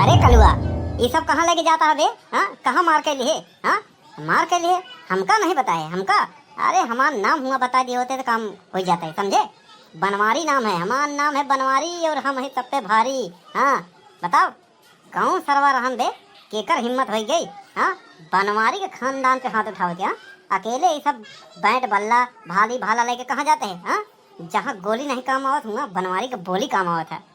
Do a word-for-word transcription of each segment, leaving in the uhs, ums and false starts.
अरे कलुआ, ई सब कहाँ लेके जाता है बे? हाँ, कहाँ मार के लिए? हाँ, मार के लिए? हमका नहीं बताए, हमका? अरे हमार नाम हुआ बता दिए होते तो काम हो जाता है, समझे? बनवारी नाम है, हमार नाम है बनवारी और हम है सब पे भारी। हाँ, बताओ, कौन सरवा रहन बे, केकर हिम्मत होई गई? हाँ, बनवारी के खानदान पे हाथ उठावे के? हाँ, अकेले ये सब बैट बल्ला भाली भाला लेके कहाँ जाते हैं? हाँ, जहाँ गोली नहीं काम आवत हुआ, बनवारी के बोली काम आवत है।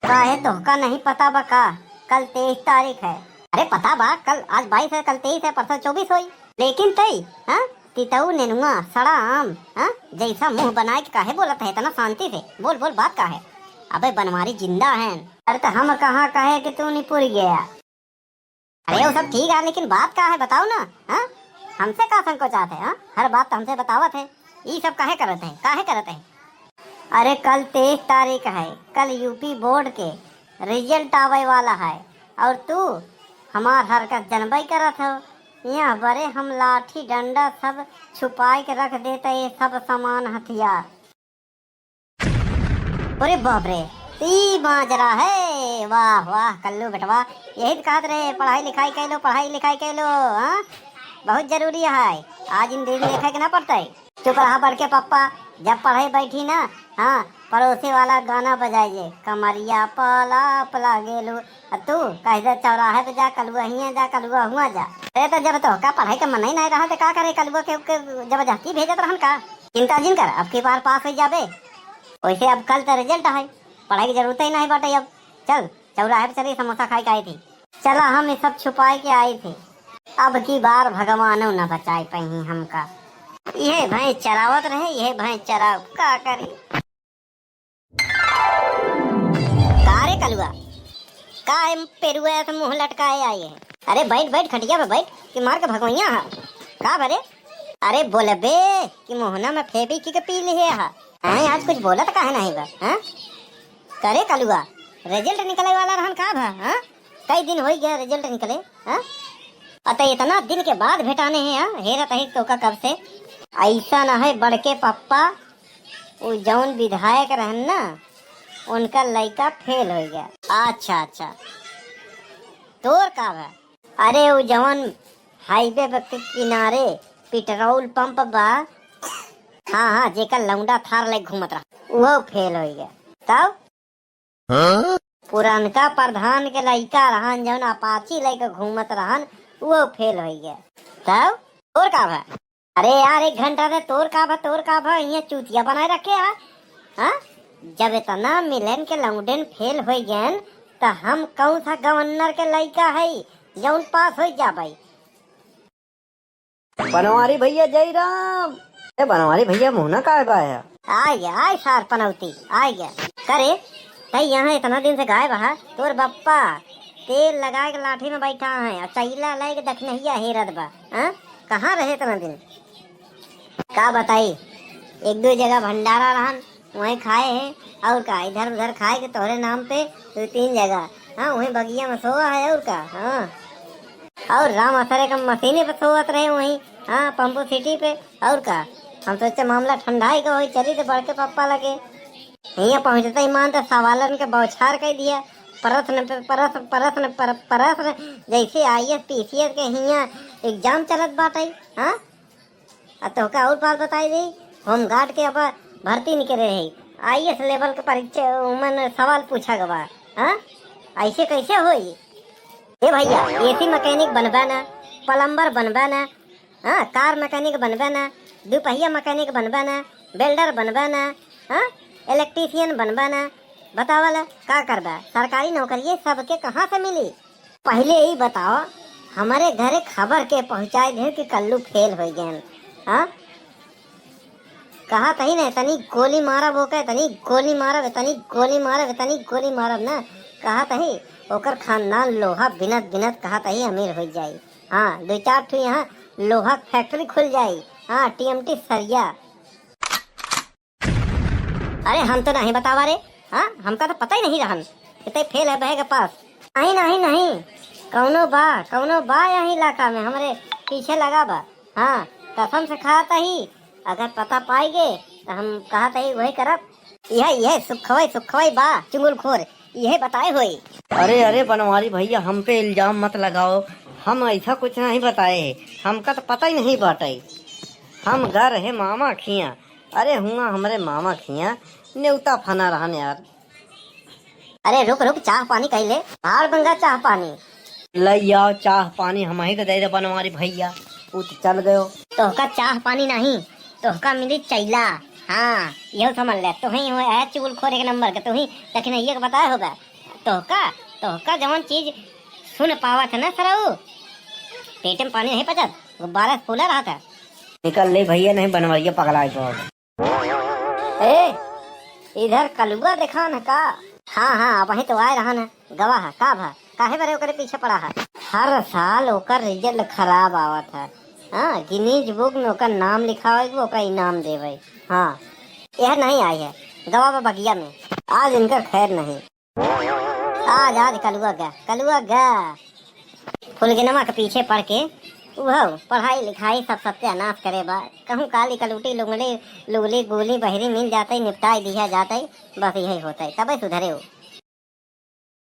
काहे तोहका नहीं पता बा का? कल तेईस तारीख है। अरे पता बा, कल, आज बाईस है, कल तेईस है, परसों चौबीस होई। लेकिन तई, हाँ, तितऊ नेनुआ, सड़ा आम, हाँ, जैसा मुंह बनाए के काहे बोलत है इतना शांति से? बोल, बोल, बात का है? अबे बनवारी जिंदा है। अरे तो हम कहाँ कहे कि तू निपुर गया? अरे वो सब ठीक है, लेकिन बात का है बताओ ना, हाँ? हमसे का संकोचात है, हाँ? हर बात तो हमसे बतावत है। ई सब काहे करत है, काहे करत है? अरे कल तेईस तारीख है, कल यूपी बोर्ड के रिजल्ट आवे वाला है, और तू हमार हरकत जनबई करत हो। यहाँ बरे हम लाठी डंडा सब छुपाए के रख देते, ये सब सामान हथियार। अरे बाप रे, ई बाजरा है। वाह वाह कल्लू बेटवा, यही तो कहत रहे पढ़ाई लिखाई कर लो, पढ़ाई लिखाई कर लो। हाँ, बहुत जरूरी है, आज इन दिन देखे के ना पड़ता है। चुप रहा बड़के पप्पा, जब पढ़े बैठी ना, हाँ, पड़ोसी वाला गाना बजाइए, कमरिया पाला पला गेलू। अब तू कह दे चौराहे पे जा, कलुआ हियाँ जा, कलुआ हुआ जा। अरे तो जब तोहका पढ़ाई का मन ही नहीं रहा तो का करे, कलुआ के, के जबरदस्ती भेजत रहन का? चिंता जिन कर, अब की बार पास हो जाबे। वैसे अब कल तो रिजल्ट है, पढ़ाई की जरूरत ही नहीं बाटे। अब चल, चौराहे पे चली, समोसा खाए के आई थी। चला, हम ये सब छुपाए के आई थी। अब की बार भगवानो न बचाए पाई हमका। यह भैंस चरावत रहे, यह भैंस चराव का करी। का रे कलुआ, का एम पेरुआ से मुंह लटकाए आई है? अरे बैठ बैठ खटिया पे बैठ, कि मार के भगवैया है। का बरे? अरे बोलबे कि मोहना में फेबी की के पी लिहे हा। हैं, आज कुछ बोलत काहे नहीं बा? हैं? करे कलुआ, रिजल्ट निकले वाला रहन का भा? हैं? कई दिन होई गया रिजल्ट निकले, हैं? अत इतना दिन के बाद भेटाने हैं, हाँ? हेरत है तो का कब से? ऐसा ना है बड़के पप्पा, वो जौन विधायक रहन ना, उनका लइका फेल हो गया। अच्छा अच्छा, तोर का भा? अरे वो जवन हाईवे पे के किनारे पेट्रोल पंप बा, हाँ हाँ, जेकर लौंडा थार ले घूमत रहा, वो फेल हो गया। तब हाँ? पुरनका प्रधान के लइका रहन, जवन अपाची लेके घूमत रहन, वो फेल हो गया। तब तोर का भा? अरे यार, एक घंटा से तोर का भा, तोर का भा, यहाँ चूतिया बनाए रखे है, हाँ? जब इतना मिलन के लौंडेन फेल हो गए, तो हम कौन सा गवर्नर के लइका है जौन पास हो जाबे? बनवारी भैया जय राम। ए बनवारी भैया, मुहना काहे बा है? आ गया, आय सार पनौती, आ गया। करे, तई यहाँ इतना दिन से गायब है, तोर बप्पा तेल लगाए के लाठी में बैठा है और चैला लेके दखनहिया हेरत बा। हाँ? कहाँ रहे इतना दिन? का बताई, एक दो जगह भंडारा रहन, वहीं खाए हैं। और का, इधर उधर खाए के तोहरे नाम पे दो तीन जगह। हाँ, वहीं बगिया में सोवा है, और का। हाँ, और राम असरे का मशीने पे सोवत रहे वहीं, हाँ, पंपो सिटी पे। और का, हम सोचे मामला ठंडाई का होई, चली तो बड़के पप्पा लगे। हियाँ पहुँचते ही मान तो सवालन के बौछार कर दिया, प्रश्न पे प्रश्न, प्रश्न पर प्रश्न, जैसे I A S P C S के हियाँ एग्जाम चलत बाटे। हाँ, आ तोहका और बात बताई दी, होमगार्ड के अब भर्ती निकले रही, आई ए एस लेवल के परीक्षा, उमन सवाल पूछा गवा। हाँ, ऐसे कैसे होई? ए भैया, ए सी मैकेनिक बनबे ना, प्लम्बर बनबे ना, हाँ, कार मैकेनिक बनबे ना, दुपहिया मैकेनिक बनबे ना, वेल्डर बनबे ना, हाँ, इलेक्ट्रीशियन बनबे ना, बतावल का करबे? सरकारी नौकरिये सबके कहाँ से मिली? पहिले ई बताओ, हमरे घरे खबर के पहुँचाए दे कि कल्लू फेल हो गए। हाँ, कहत ही ना, तनी गोली मारब ओके, तनी गोली मारब, तनी गोली मारब, तनी गोली मारब ना, कहत ही ओकर खानदान लोहा बिनत बिनत कहत ही अमीर हो जाई। हाँ, दो चार ठो यहाँ लोहा के फैक्ट्री खुल जाई। हाँ, टी एम टी सरिया। अरे हम तो नहीं बतावा रे, हाँ, हमका तो पता ही नहीं रहन कि तै फेल है बहे के पास। नहीं नहीं नहीं, कौनो बा, कौनो बा यही इलाका में हमरे पीछे लगा बा। हाँ, कसम से कहत ही, अगर पता पाई गे तो हम कहत ही वही करब। यह यह सुखवई सुखवई बा चुंगलखोर, यह बताए होई। अरे, अरे, बनवारी भैया, हम पे इल्जाम मत लगाओ, हम ऐसा कुछ नहीं बताए है, हमका तो पता ही नहीं बाटे। हम गा रहे मामा खिया, अरे हुआ हमरे मामा खिया, नेवता फना रहन यार। अरे रुक, रुक, चाह पानी कइले, भाड़ बंगा चाह पानी। लइ आओ चाह पानी, हमही के दे दे बनवारी भैया, उ तो चल गयो। तोहका चाह पानी नहीं, तोहका मिली चैला। हाँ, यहू समझ ले, तुही हो है चुगलखोर एक नंबर के, तुही दखिनैया के बताए होबे। तोहका, तोहका जवन चीज सुन पावत है ना सरऊ, पेट में पानी नहीं पचत, गुब्बारा से फूला रहत है। निकल ले भैया, नहीं बनवाइया पगलाए को। ए, इधर कलुआ देखान है का? हाँ, हाँ, अबहीं तो आए रहन है। गवा है, का भा? काहे बरे ओकरे पीछे पड़ा है? हर साल ओकर रिजल्ट खराब आवत है। हाँ, गिनीज बुक में ओकर नाम लिखावे के, ओकरा इनाम देवे। हाँ, यह नहीं आई है, गवा बा बगिया में। आज इनकर खैर नहीं। आज, आज कलुआ गा, कलुआ गा। फुलगनवा के पीछे पड़ के उहो पढ़ाई लिखाई सब सत्यानाश करे बा। कहूँ काली कलूटी लुंगड़ी लुगली गुली बहरी मिल जाते, निपटाई दिया जाते, बस यही होते, तबे सुधरे हो।